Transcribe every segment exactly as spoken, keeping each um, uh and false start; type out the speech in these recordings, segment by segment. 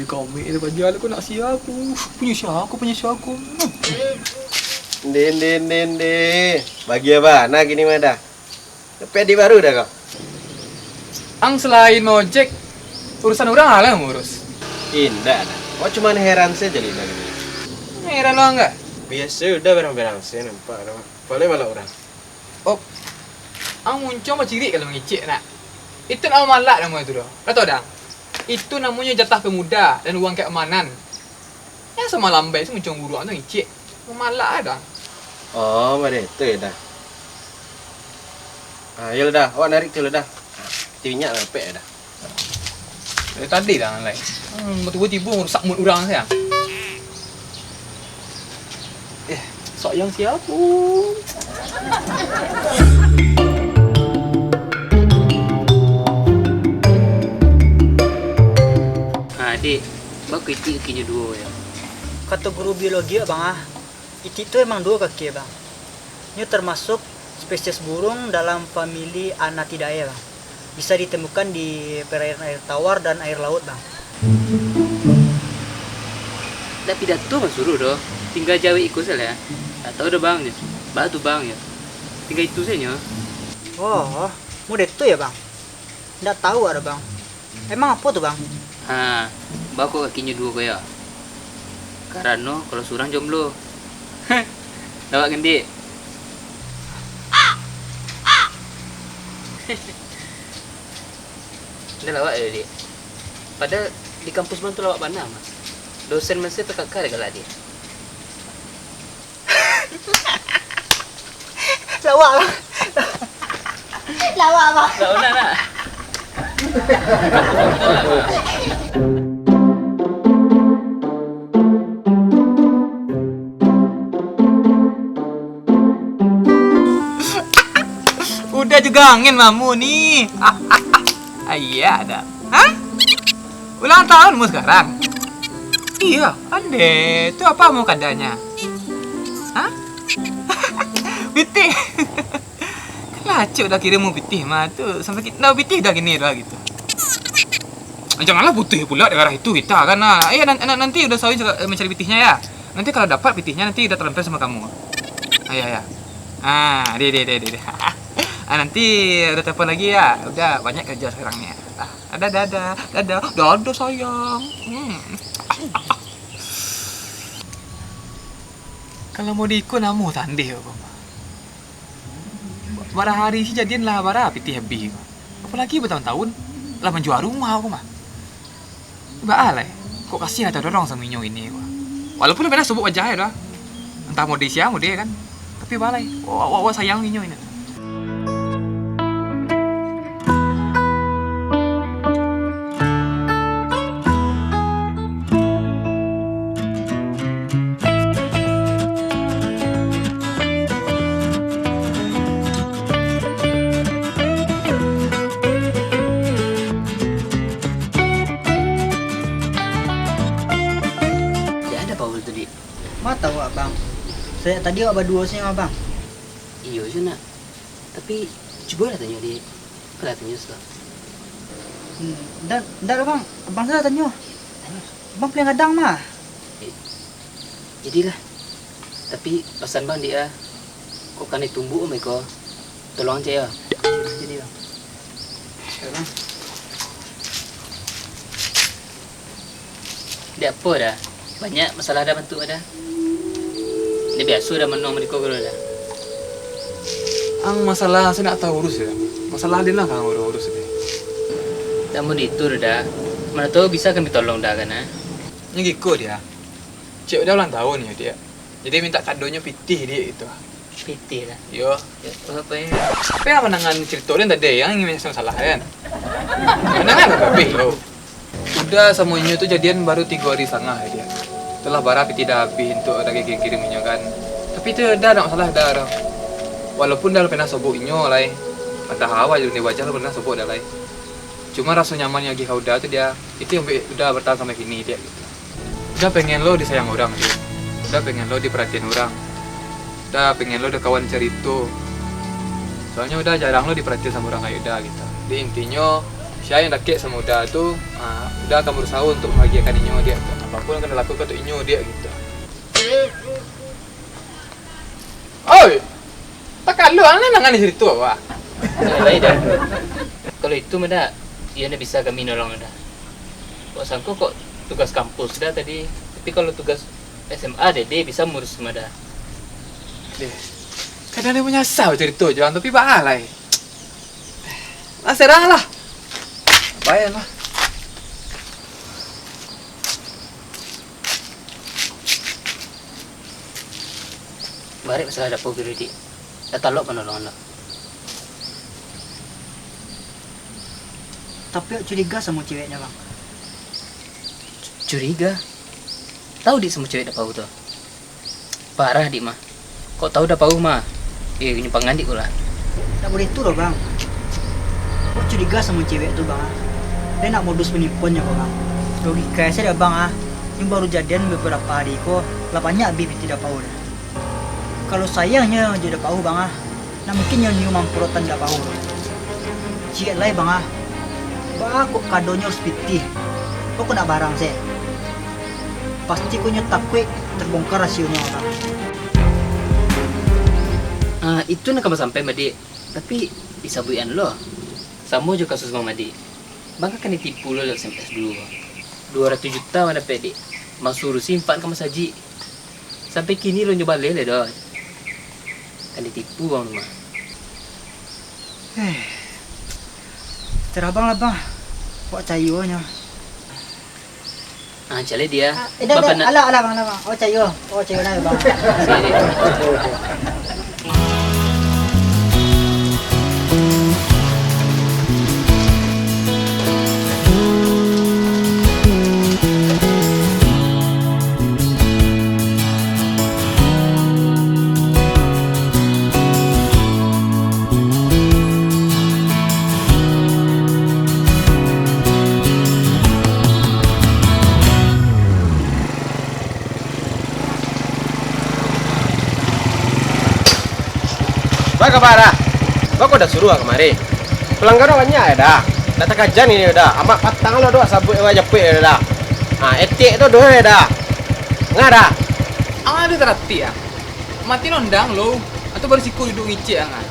Kami itu paja lu, kau nak sia aku. Punyo sia aku, punyo sia aku. Ndeh, ndeh, ndeh, ndeh. Bagia bana kini mah Da. Dapek adik baru Da kau? Ang salain maojek, urusan urang alah yang urus. Indak Da. Kau cuman heran sajo, Lina, kini. Heran lo ang, kah? Biaso Da, barang-barang se nampak Da. Paling malak urang. Oh, ang muncuang bacirik kalau mangecek, nak. Itu nak mamalak namo itu doh. Lah tau Da? Itu namonyo jatah pemuda dan uang keamanan. Yang samalam bae se muncuang buruak tu ngecek. Mamalak ai Da. Oh, baitu yo Da. Ah, iyolah Da, awak narik tu lah Da. Ah, ti minyak lah, dapek Da. Dari tadi Da lai. Hmm, tibo-tibo rusak mood urang sajo. Eh, sayang siapo? Ha, Dik, baa kok itik kakinyo duo yo? Kato guru biologi, Bang, ah, itik tu emang duo kaki, Bang. Nyo termasuk spesies burung dalam famili Anatidae, Bang. Bisa ditemukan di perairan air tawar dan air laut, Bang. Ndak pidato mah suruah doh, tingga jawek iko sajo. Ndak tau doh, Bang, yo. Baa tu, Bang, yo. Tingga itu sajo. Oh, mode tu yo, Bang? Ndak tau doh, Bang. Emang apo tu, Bang? Ha, baa kok kakinyo duo ko yo? Karano kalau surang jomblo. Lawak kan, Dik? Ndak lawak yo, Dik. Padahal di kampus Bang tu lawak bana mah. Dosen masih takaka galak, Dik. Lawak, Bang. Lawak, Bang. Lawak bana, nak. Udah juo angin mamu ni. Ayah dah. Hah? Ulang tahun mu sekarang? Iya, andeh. Tu apa mu kadanya? Hah? Pitih. Lah, acok dah kira mu pitih mah tu. Sampai kita dah pitih dah kini dah gitu. Janganlah putuih pula daerah itu kita kan. Ah, eh, nan-, nan-, nanti udah sawi cari, mencari pitihnya ya. Nanti kalau dapat pitihnya, nanti udah transfer sama kamu. Ah, ya, ya. Ah, deh, deh, deh, deh, deh. Ah, nanti udah telepon lagi ya. Udah banyak kerja sekarang ni. Ah, ada, ada, ada, ada, ada, ada sayang. Hmm. Kalau mau diikut namuh tandih aku mah. Bara hari si jadian lah bara pitih habih ko. Apolagi batahun-tahun lah manjua rumah ko mah. Baa lai, kok kasiah tadorong samo inyo ini ko. Walaupun lah pernah sobok wajah dah. Antah mode sia mode kan. Tapi baa lai, wa, wa, wa sayang inyo ini. Ndak ado Paul tu, Dik. Ma tahu, Abang. Sajak tadi awak baduo sajo, Abang. Iyo juo, nak. Tapi, cubolah tanyo, Dik. Apolah tanyo, Ustaz? Hmm, ndak, ndak, Abang. Abang sajo tanyo. Tanyo. Abang paling gadang mah. Eh, jadilah. Tapi, pasan Bang, Dik, ah. Kok kanai tumbuak, Om, iko? Tolong cek, yo. Jadi, Bang. Yo, Bang. Ndak apo Da. Banyak masalah Da bantuak Da. Ndak biaso Da manuang mariko ko Da. Ang masalah se ndak tau urus yo. Masalah den lah kang urus-urus deh. Namun itu Da, mano tau bisa kami tolong Da kan, ah? Nyo giko, Diak. Cek udah ulang tahun yo, Diak. Jadi mintak kadonyo pitih, Diak, gitu. Pitih lah. Yo. Yo, apo yo? Apo nan mandangan carito den tadi, yang ingin masalah kan? Mandangan lah habih lo. Uda samo inyo tu jadian baru tigo ari satangah, Diak. Itulah bara pitih Da abih untuak Da kirim-kirim inyo kan. Tapi tu Da ndak masalah Da. Walaupun Da lah pernah sobok inyo lai. Antah awa di wajah lo pernah sobok Da lai. Cuma raso nyaman yang agiah ka Uda tu, Diak, itu yang buek Uda bertahan sampai kini, Diak, gitu. Uda pengen lo disayang urang, Diak. Uda pengen lo diperhatian urang. Uda pengen lo ado kawan carito. Soalnyo Uda jarang lo diperhatian samo urang kayak Uda, gitu. Jadi intinyo, Sia yang dakek samo Uda tu, ah, Uda akan berusaho untuk membahagiakan inyo, Diak. Apapun yang akan dilakukan untuk inyo, Diak, gitu. Oi! Takalua, ang nan nangani carito, wah. Lai, Da. Kalau itu mah, Da, iyo ndak bisa kami nolong, Da. Kok sangko kok tugas kampus, Da, tadi. Tapi kalau tugas S M A, Dede bisa murus mah, Da. Deh, kadang dia manyasal carito jo ang, tapi baa lai. Lah, serah lah. Bayar lah. Barek masalah dapur dulu, Dik. Dah talok panolongan lo. Tapi awak curiga samo ceweknyo, Bang. Cu-, curiga? Tahu, Dik, samo cewek dapau tu? Parah, Dik, mah. Kok tahu dapau mah? Eh, nyimpangan, Dik, ko lah. Tak boleh tu doh, Bang. Awak curiga samo cewek tu, Bang, ah. Dia nak modus penipuannyo, Bang, ah. Logika saya dah, Bang, ah. Nyo baru jadian beberapa hari ko, lah banyak abih pitih dapau dah. Kalau sayangnyo jo dapau, Bang, ah, nak mungkin nyo, nyo mampurotan dapau. Ciek lai, Bang, ah. Baa kok kadonyo harus pitih? Kok nak barang se? Pasti ko nyo takuik terbongkar rasionyo, Bang. Ah, itu nan ka basampai, Madik. Tapi, disabuikan lo. Samo jo kasus Bang Madik. Bang kan kanai tipu lo lewat S M S dulu. Duo ratuih juta Bang dapek, Dik. Masuruh simpan ka masajik. Sampai kini lo nyo baleh lai doh. Kan ditipu Bang tu mah. Eh, terabang lah, Bang. Wak cayo nyo. Ah, caliak dia. Ah, eh, dah, dah. Alah, alah, Bang, alah, Bang. Wak cayo. Wak cayo lah, Bang. Sini. Baa kaba, Da? Baa kok Da suruah kamari? Pelanggan banyak, Da. Ndak takaja ni, Da. Amak patang lo, Da, sabuik wak japuik, Da. Ha, etek tu doh, Da. Ngah, Da? Ang ado taratik, ah. Mati nondang lo. Atau baru siko duduak ngicek ang, ah.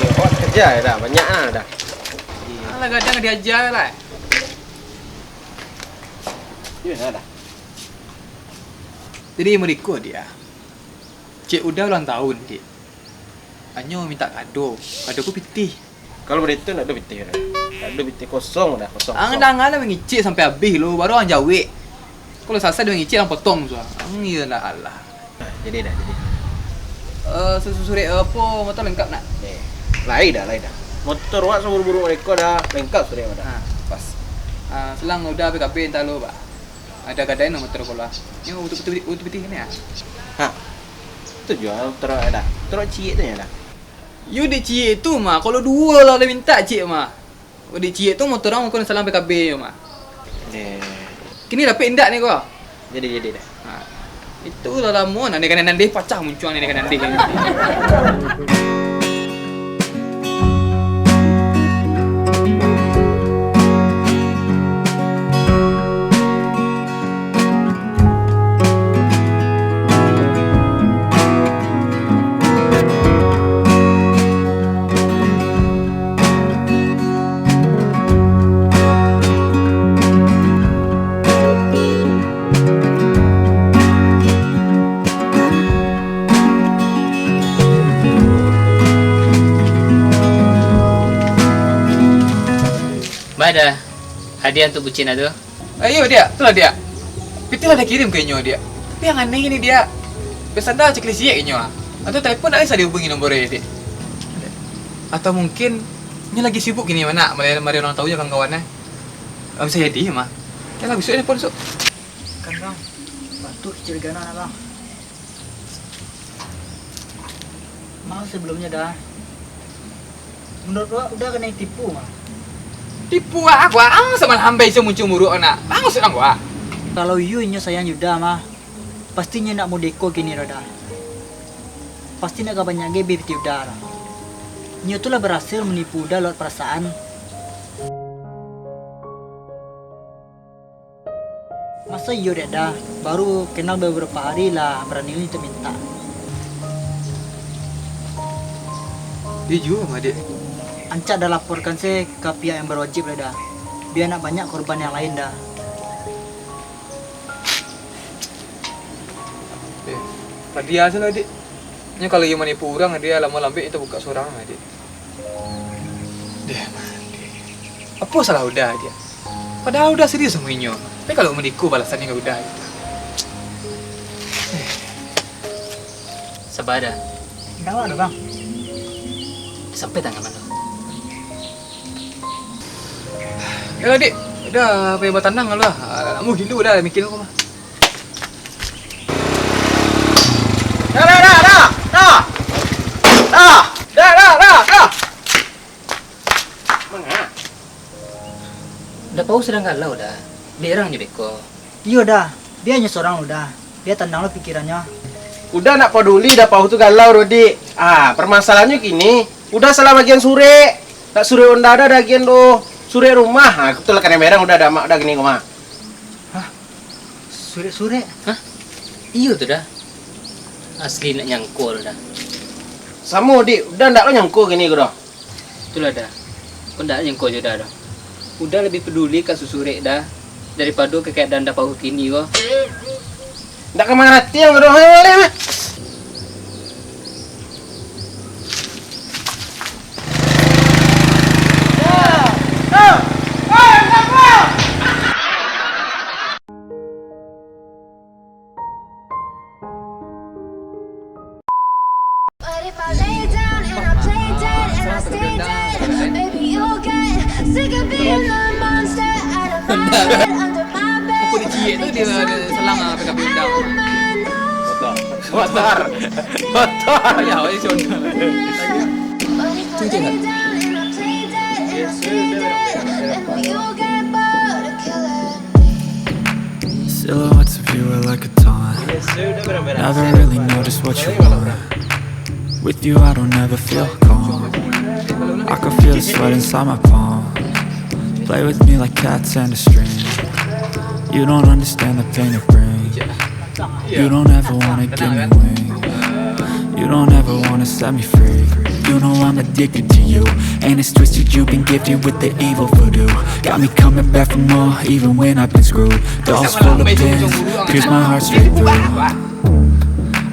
Iyo, kok takaja, Da. Banyak, ah, Da. Alah, gadang diaja lah. Iyo, Da. Jadi, mariko, Dik, ah. Cek Uda ulang tahun, Dik. Anyo mintak kado. Kado ko pitih. Kalau baitu, ndak ado pitih, Da. Ndak ado pitih, kosong, Da, kosong, kosong. Ang danga lah mangicek sampai abih lo, baru ang jawek. Kalau sasah dia mangicek, ang potong tu. Ang iyo ndak alah. Nah, jadi, Da, jadi. Eh, su-, su-, surek apo motor lengkap nak? Eh, lai, Da, lai, Da. Motor wak saburu-buru mariko, Da. Lengkap surek, Da. Ha. Pas. Ah, selang Uda P K B entah lo, Pak. Ado gadai no motor ko lah. Yo, utuh pitih, utuh pitih ni ah. Ha. Tu juo motor Da. Motor ciek tu nyo Da. Yo dek ciek tu mah, kalau duo lah, lah mintak ciek mah. Kalau dek ciek tu motor ang ko salang P K B yo mah. Deh. Kini dapek indak ni ko? Jadi, jadi Da. Ha. Itu lah lamo nah, ni kanan nandeh pacah muncuang ni kanan nandeh. Baa Da, hadiah untuak bucin tu. Ayo, Diak, tu lah, Diak. Pitih lah dah kirim ka inyo, Diak. Tapi yang aneh ni, Diak. Biaso ndak cek lisiak inyo ah. Atau telepon ndak bisa dihubungi nomor e, Diak. Atau mungkin inyo lagi sibuk kini, mana? Mari, mari ulang tahun jo kawan-kawan e. Ah, bisa jadi mah. Oke lah, besok telepon, besok. Kan, Bang. Bantu kecil gana, Bang. Maaf sebelumnyo Da. Menurut awak Uda kanai tipu mah? Tipu awak, ang sama hambai se muncuang muruak nak. Ang maksud ang wak. Kalau iyo inyo sayang jo Uda mah, pasti inyo ndak modeko kini doh Da. Pasti ndak ka banyak ge bih pitih Uda lah. Inyo tu lah berhasil menipu Uda lewat perasaan. Masa iyo dek Da, baru kenal beberapa hari lah barani untuak mintak. Iyo juo mah, Dik. Rancak Da laporkan se ka pihak yang berwajib lah Da, bia ndak banyak korban yang lain Da. Eh, padia se lah, Dik. Nyo kalau iyo manipu urang, Dik, lamo lambek itu buka surang, Dik. Deh, mande. Apo salah Uda, Dik? Padahal Uda serius samo inyo. Tapi kalau maniko balasan ka Uda, Dik. Saba, Da. Indak apo doh, Bang. Sampai tangan mano? Yolah, Dik. Uda, pai batanang lah. Nak manggilu Da, mikir ko mah. Da, Da, Da, Da, Da. Da, Da, Da, Da, Da. Manga? Da Paus sadang galau, Da. Berang jo beko. Iyo, Da. Bia inyo sorang lo, Da. Bia tanang lo pikirannyo. Uda ndak paduli Da Paus tu galau, Dik. Ah, permasalahannyo kini, Uda salah bagian surek. Ndak surek onda Da, Da, bagian tu. Surek rumah. Ah, tu lah kanai berang Uda, Da, mak Da kini ko mah. Hah? Surek-surek? Hah? Iyo tu, Da. Asli ndak nyangko lo, Da. Samo, Dik. Uda ndak lo nyangko kini ko doh. Itulah, Da. Ko ndak nyangko jo Da doh. Uda labiah paduli ka surek Da daripado ka keadaan Da Paus kini ko. Ndak ka mangarati ang doh, ayo, ayo, ayo. But if I lay down and I play dead and I stay dead, maybe you'll get sick of being the monster out of my head, under my bed. Apo dijiek tu dia, dia selang, ah, P K B undang. Out of my nose. Motor. Motor. Ya, awak ni contoh. But if I lay down and I play dead and I stay dead, then will you get bored of killing? Silhouettes of you are like a taunt. Never really know just what you want. With you, I don't ever feel calm. I can feel the sweat inside my palm. Play with me like cats and a string. You don't understand the pain it brings. You don't ever wanna give me wings. You don't ever wanna set me free. You know I'm addicted to you, and it's twisted, you've been gifted with the evil voodoo. Got me coming back for more, even when I've been screwed. Dolls full of pins, pierce my heart straight through.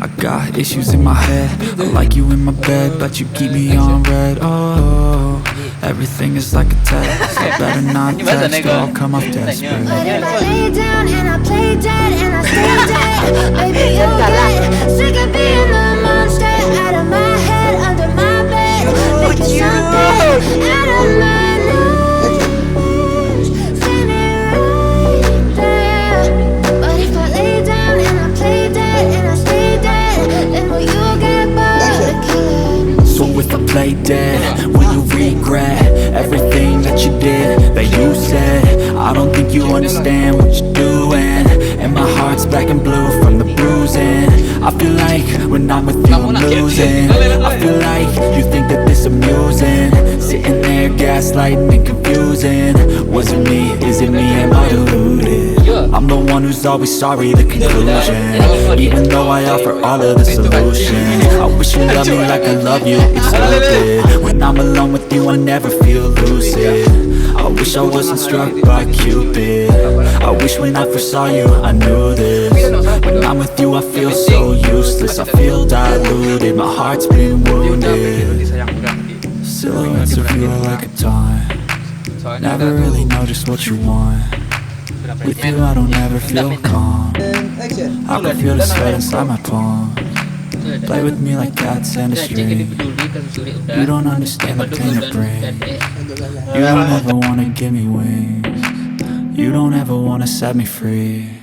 I got issues in my head. I like you in my bed, but you keep me on red. Oh, everything is like a test. I better not text or I'll come off desperate. But if I lay down and I play dead and I stay dead, maybe you'll get sick of being the monster out of my head, under my bed, making something out of my nose, standing right there. But if I lay down and I play dead and I stay dead, then will you get bored of killing? So if I play dead, will you regret everything that you did, that you said? I don't think you understand what you're doing. And my heart's black and blue from the bruising. I feel like when I'm with you, I'm losing. I feel like you think that this amusing. Sitting there gaslighting and confusing. Was it me? Is it me? Am I deluded? I'm the one who's always sorry, the conclusion. Even though I offer all of the solutions, I wish you loved me like I love you. It's stupid. When I'm alone with you, I never feel lucid. I wish I wasn't struck by Cupid. I wish when I first saw you, I knew this. When I'm with you, I feel so useless. I feel diluted. My heart's been wounded. Silhouettes of you are like a taunt. Never really know just what you want. With you, I don't ever feel calm. I can feel the sweat inside my palm. Play with me like cats and a string. You don't understand the pain it brings. You don't ever wanna give me wings. You don't ever wanna set me free.